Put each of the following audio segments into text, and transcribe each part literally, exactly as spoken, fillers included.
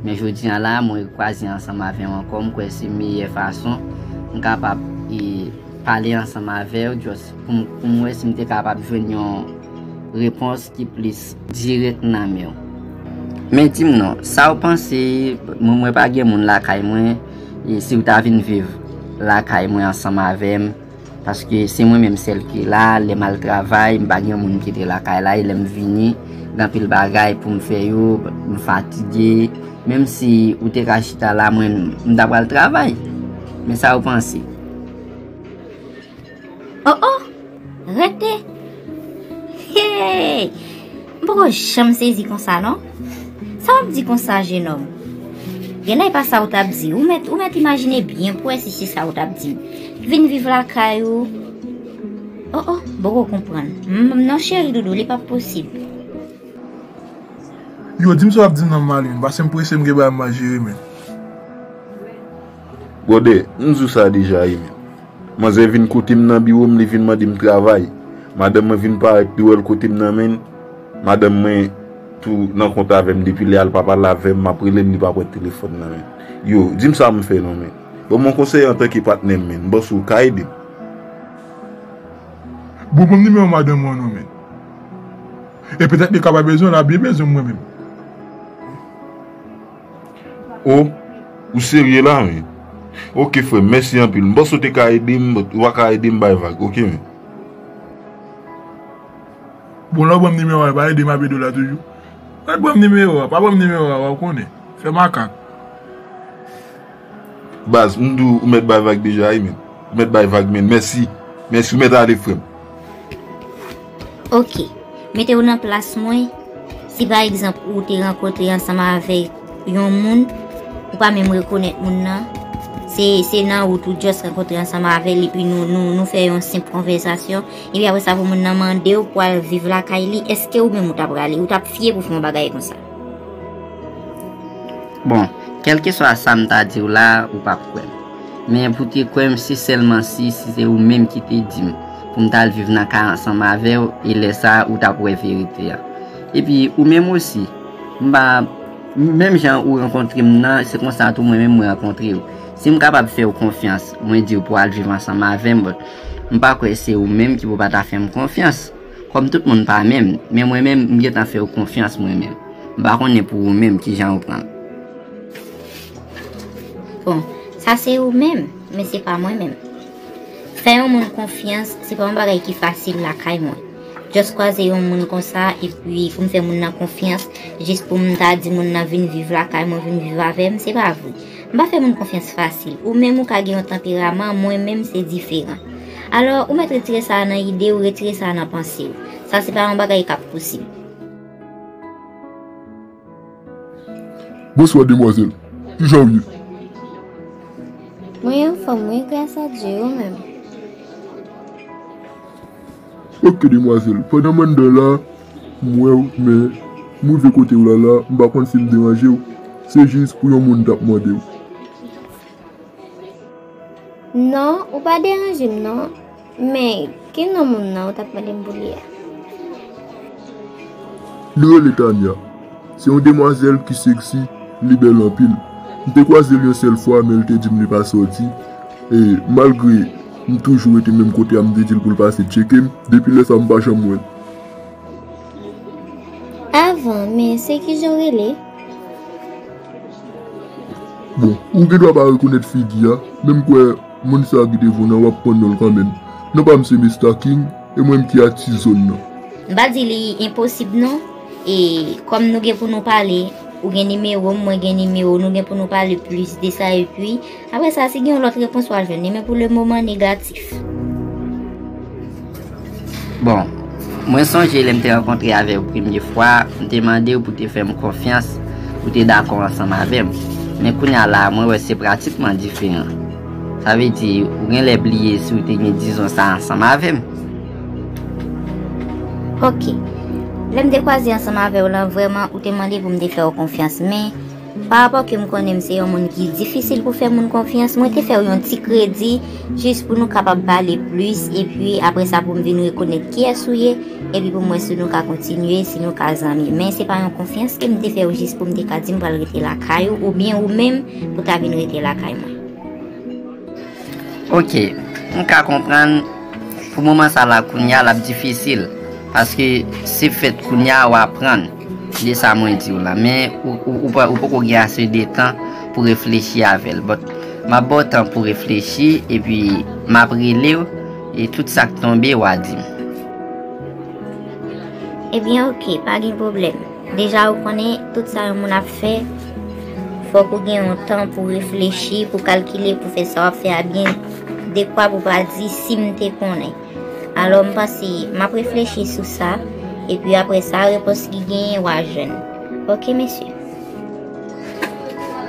Men jodi a la, mwen rekwaze ansanm avè w ankò, m kwè se meyè fason m kapab e, pale ansanm avè w, just pou m, pou m wè si m te kapab jwenn yon repons ki plis dirèk nan men w. Men di m non, sa w panse, mwen, mwen pa gen moun lakay mwen, e si w ta vin viv lakay mwen ansanm avè m, paske se mwen menm sèl ki la, lè m al travay, m pa gen moun ki te lakay la, e lè m vini, gen anpil bagay pou m fè yo, m fatige, menm si ou te ka chita la, mwen, m ta pral travay. Men sa w panse? Oh oh! Rete! Hey! M poko janm sezi konsa non. Sa w ap di konsa, jenòm? Genlè e pa sa w t ap di. Ou mèt, ou mèt imajine byen pou wè si se sa w t ap di. Vin viv lakay ou. Oh oh, m poko konprann. M, non cheri doudou, li p ap posib. Yo, di m sa w ap di m nan, Malin, paske m prese, m gen bagay m a jere, men. Brother, m di w sa deja wi, men. Manzè vin kote m nan biwo m, li vin mande m travay. Madanm mwen vin parèt, li wè l kote m nan, men. Madanm mwen tou nan kont avè m, depi lè a l pa pale avè m, m ap rele l, li p ap wè telefòn nan, men. Yo, di m sa m fè non, men. Ban m yon konsèy antanke patnè m, men. M panse w ka ede m. Bon, ban m nimewo madanm mwen non, men. E petèt li ka pa bezwen w, l ap byen bezwen m mwen menm. O, ou serye la, men? Oke, frè m, mèsi anpil. M panse w te ka ede m, but ou pa ka ede m, bay vag, oke, men? Bon, lè w ban m nimewo a, pa ede m ap ede w la toujou. Rèd ban m nimewo a, pa ban m nimewo a, w ap konnen. Fè makak. Baz, m di w, ou mèt bay vag deja wi, men. Ou mèt bay vag, men. Mèsi. Mèsi, ou mèt ale, frè m. Oke. Mete w nan plas mwen. Si pa egzanp ou te rankontre ansanm avèk yon moun, ou pa menm rekonèt moun nan, se, se nan wout ou just rankontre ansanm avè l epi nou, nou, nou fè yon senp konvèsasyon, epi apre sa pou moun nan mande w pou al viv lakay li, èske ou menm ou ta prale, ou t ap fye pou fè yon bagay konsa? Bon, kèlkeswa sa m ta di w la, ou p ap kwè m. Men pou te kwè m, se sèlman si, si se ou menm ki te di m pou m t al viv nan kay ansanm avè w, e lè sa a, ou t ap wè verite a. Epi, ou menm osi, m pa, menm jan ou rankontre m nan, se konsa tou mwen menm mwen rankontre w. Si m kapab fè w konfyans, mwen di w pou al viv ansanm avè m, but m pa kwè se ou menm ki pou pa ta fè m konfyans. Kòm tout moun pa menm, men mwen menm, m gentan fè w konfyans mwen menm. M pa konnen pou ou menm kijan ou pran l. Bon, sa se ou menm, men se pa mwen menm. Fè yon moun konfyans, se pa yon bagay ki fasil lakay mwen. Just kwaze yon moun konsa, epi pou m fè moun nan konfyans, jis pou m ta di moun nan vin viv lakay mwen, vin viv avè m, se pa vre. M pa fè moun konfyans fasil. Ou menm ou ka gen yon tanperaman, mwen menm se diferan. Alò, ou mèt retire sa a nan ide w, retire sa a nan panse w. Sa se pa yon bagay k ap posib. Bonswa demwazèl. Kijan w ye? Mwen anfòm wi, gras a Dye, ou menm? Ok demwazèl, pandan m anndan la, m wè w, men m rive kote w la la, m pa konn si m deranje w. Se jis pou yon moun t ap mande w. Non, ou pa deranje m non. Men, ki non moun nan ou t ap mande m pou li a? Li rele Tania. Se yon demwazèl ki sexy, li bèl anpil. M te kwaze l yon sèl fwa, men l te di m li pa sòti. E malgre m toujou rete menm kote a, m te di l pou l pase tcheke m. Depi lè sa a, m pa janm wè l. Avan, men se kijan w rele? Bon, ou gendwa pa rekonèt figi a, men m kwè moun sa a ki devan w nan, w ap konn non l kanmenm. Non pa m se Mista King, e mwen m ki atis zòn nan. M pa di li enposib non, e kòm nou gen pou nou pale, ou gen nimewo m, mwen gen nimewo w, nou gen pou nou pale plis de sa, epi apre sa, si gen yon lòt repons, w a jwenn li, men pou le moman, negatif. Bon, mwen sonje lè m te rankontre avè w premye fwa, m te mande w pou te fè m konfyans, ou te dakò ansanm avè m. Men kounye a la a, mwen wè se pratikman diferan. Sa vle di, ou genlè bliye si w te gen dizon sa a ansanm avè m. Ok. Lè m te kwaze ansanm avè w lan, vrèman, ou te mande pou m te fè w konfyans, men Pa rapò ke m konnen m se yon moun ki difisil pou fè moun konfyans, mwen te fè w yon ti kredi jis pou nou kapab pale plis, epi apre sa pou m vin rekonèt kiyès ou ye, epi pou m wè si nou ka kontinye, si nou ka zanmi. Men se pa yon konfyans ke m te fè w jis pou m te ka di m pral rete lakay ou, oubyen ou menm pou ta vin rete lakay mwen. Ok, m ka konprann. Pou moman sa la, kounye a l ap difisil, paske se fèt kounye a w aprann de sa mwen di w la, men ou, ou, ou, pa- ou poko gen ase de tan pou reflechi avè l. But m ap ba w tan pou reflechi, epi m ap rele w, e tout sa k tonbe w a di m. Ebyen, oke, pa gen pwoblèm. Deja, ou konnen, tout sa yon moun ap fè, fòk ou gen yon tan pou reflechi, pou kalkile, pou fè sa w ap fè a byen, dekwa pou pa di si m te konnen. Alò, m panse, m ap reflechi sou sa, epi apre sa, repons ki genyen, w a jwenn. Oke, mesye?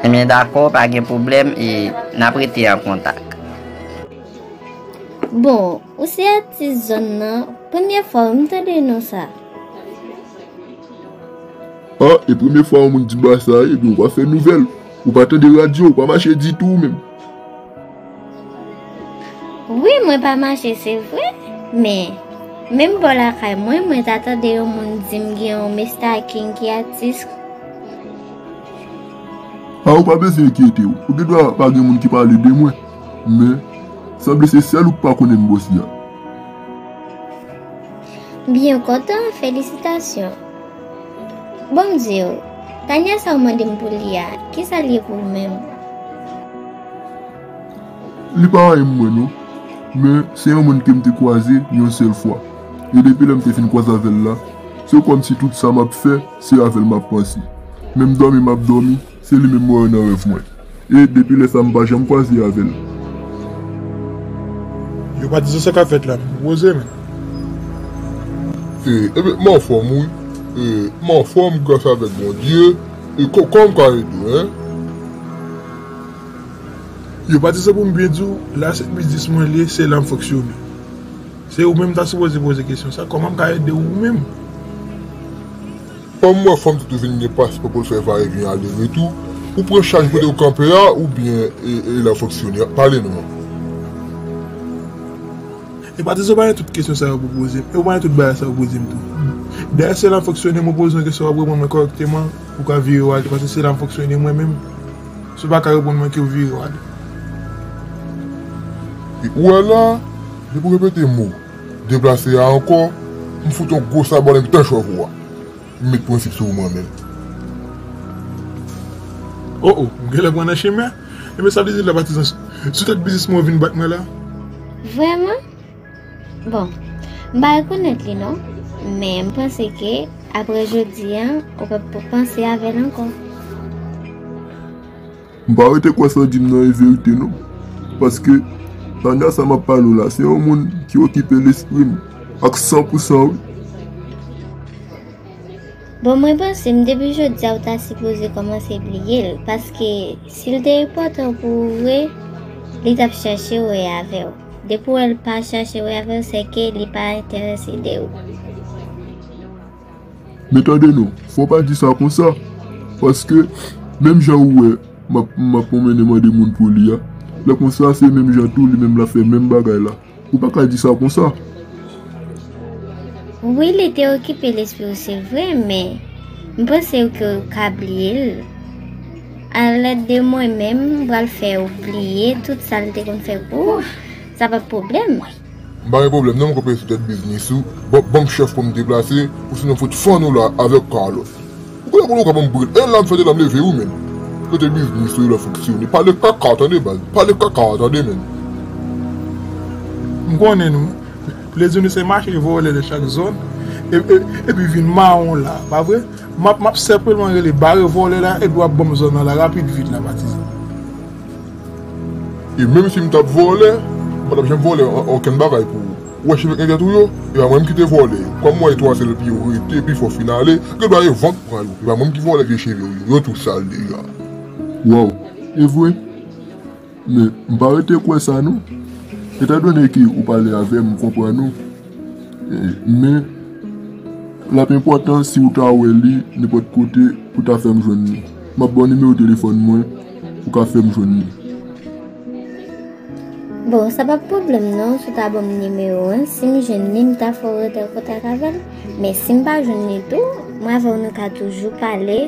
Ebyen, dakò, pa gen pwoblèm, e n ap rete an kontak. Bon, ou se atis zòn nan, premye fwa wi m tande non sa. Ah, e premye fwa yon moun di m bagay sa, ebyen ou pa fè nouvèl. Ou pa tande radyo, ou pa mache ditou ou menm. Wi, mwen pa mache, se vre, men menm bò lakay mwen, mwen ta tande yon moun di m gen yon Mista King ki atis. Ah, ou pa bezwen enkyete w. Ou gen dwa pa gen moun ki pale de mwen, men sanble se sèl ou k pa konnen m bòs li a. Byen kontan, felisitasyon. Bon m di w, Tanya sa w mande m pou li a, kisa l ye pou ou menm? Li pa anyen pou mwen non, men se yon moun ke m te kwaze yon sèl fwa. E depi lè m te fin kwaze avè l la, se kòmsi tout sa m ap fè, se avè l m ap panse. Menm dòmi m ap dòmi, se li menm mwen wè nan rèv mwen. E depi lè sa m pa janm kwaze avè l. Yo pa di sa k ap fèt la, men poze men. E, ebyen, m anfòm wi. E, m anfòm gras avèk Bondye. E kò, kòman m ka ede w, en? Yo pa di sa pou m byen di w, la se biznis mwen li ye, se la m fonksyone. Se ou menm ta sipoze poze kesyon sa, kòman m ka ede w ou menm? Kòm m wè fanm toutou vin gen paspò pou l fè vayevyen ale retou, ou pran chaj kote w kanpe a oubyen e, e la w fonksyone? Pale non. E pa di sa w pa gen tout kesyon sa yo pou poze m, e w pa gen tout bagay sa yo pou poze m tou. Dayè se la m fonksyone, mwen poze yon kesyon w ap reponn mwen kòrèkteman, ou ka vire w ale, paske se la m fonksyone mwen menm. Si w pa ka reponn mwen ke w vire w ale. Ou wè la, depi w repete mo deplase a ankò, m fout yon gwo saba nan mitan chòv ou a. M met prensip sou ou mwen menm. O o, m genlè pran nan chemen. Ebyen sa vle di la patizan, sou tèt biznis mwen w vin bat mwen la? Vrèman? Bon, m pa rekonèt li non, men m panse ke apre jodi a, ou p ap panse avè l ankò. M pa rete kwè sa w di m nan e verite non. Paske Tanya sa m ap pale w la, se yon moun ki okipe lespri m ak san pou san wi. Bon, mwen panse m depi jodi a ou ta sipoze kòmanse bliye l, paske si l te enpòtan pou ou vre, li t ap chache wè avè w. Depi w wè l pa chache wè avè w, se ke li pa enterese de ou. Men tande non, fò w pa di sa konsa, paske menm jan ou wè m ap m ap pwonmennen mande moun pou li a, lè konsa se menm jan tou li menm l ap fè menm bagay la. Ou pa ka di sa konsa. Wi, li te okipe lespri w se vre, men m panse ke w ka bliye l. Alèd de mwen menm, m pral fè w bliye tout sa l te konn fè pou ou. Sa p ap pwoblèm. M pa gen pwoblèm non, m kanpe sou tèt biznis ou. Ban ban m chèf pou m deplase, ou sinon fout fann ou la avèk Carlos. Ou konnen kote w ka ban m bril. E la m fè de la m leve wi menm. Kote biznis ou la fonksyone. Pale kaka tande baz. Pale kaka tande menm. M konnen nou. Plezi nou se mache vòlè nan chak zòn. E, e, epi vin mawon la, pa vre? M ap, m ap senpleman rele bare vòlè la epi w ap ban m zòn nan la rapid vit la patizan. E menm si m t ap vòlè, m pa t ap janm vòlè an- okenn bagay pou ou. Ou wè cheve kenket ou yo, e pa mwen menm ki te vòlè yo. Kòm m wè yo twa sèl epi yo rete, pi fò fin ale, gen dwa e van k pran yo. E pa mwen menm ki vòlè vye cheve w yo, yo tou sal deja. Waw, e vre? Men m pa rete kwè sa non. Etandone ke ou pale avè m, m konprann ou. E, men, l ap enpòtan si w ta wè li nenpòt kote pou ta fè m jwenn li. M ap ba w nimewo telefòn mwen, ou ka fè m jwenn li. Bon, sa pa pwoblèm non, si w ta ban m nimewo a, si m jwenn li, m ta fè w rete an kontak avè l. Men si m pa jwenn li tou, mwen avè w nou ka toujou pale,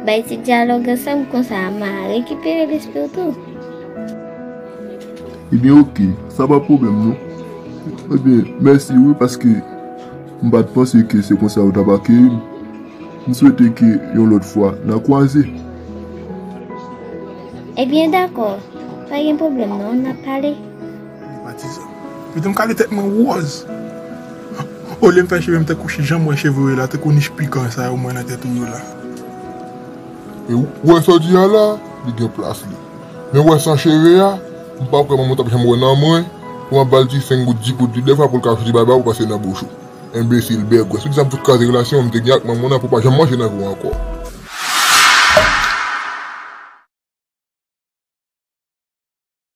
bay ti dyalòg ansanm, konsa m a rekipere lespri w tou. Ebyen, oke, sa pa pwoblèm non. Ebyen, mèsi wi, paske m pa t panse ke se konsa w t ap akeyi m. M swete ke yon lòt fwa, n a kwaze. Ebyen, dakò. Pa gen pwoblèm non, n ap pale. Patizan. Pito m kale tèt mwen wòz. Olye m fè cheve m tankou jan m wè cheve w yo la, tankou nich pikan sa yo m wè nan tèt ou yo la. E w wè sa w di a la, li gen plas li. Men w wè san cheve a, m pa kwè manman w t ap janm wè nan mwen, pou m ap ba l ti senk goud, dis goud, tout de fwa pou l ka soti bay ba ou pase nan bouch ou. Enbesil, bègwè. Si w di sa m fout kraze relasyon m te gen ak manman w nan pou w pa janm manje nan vi w ankò.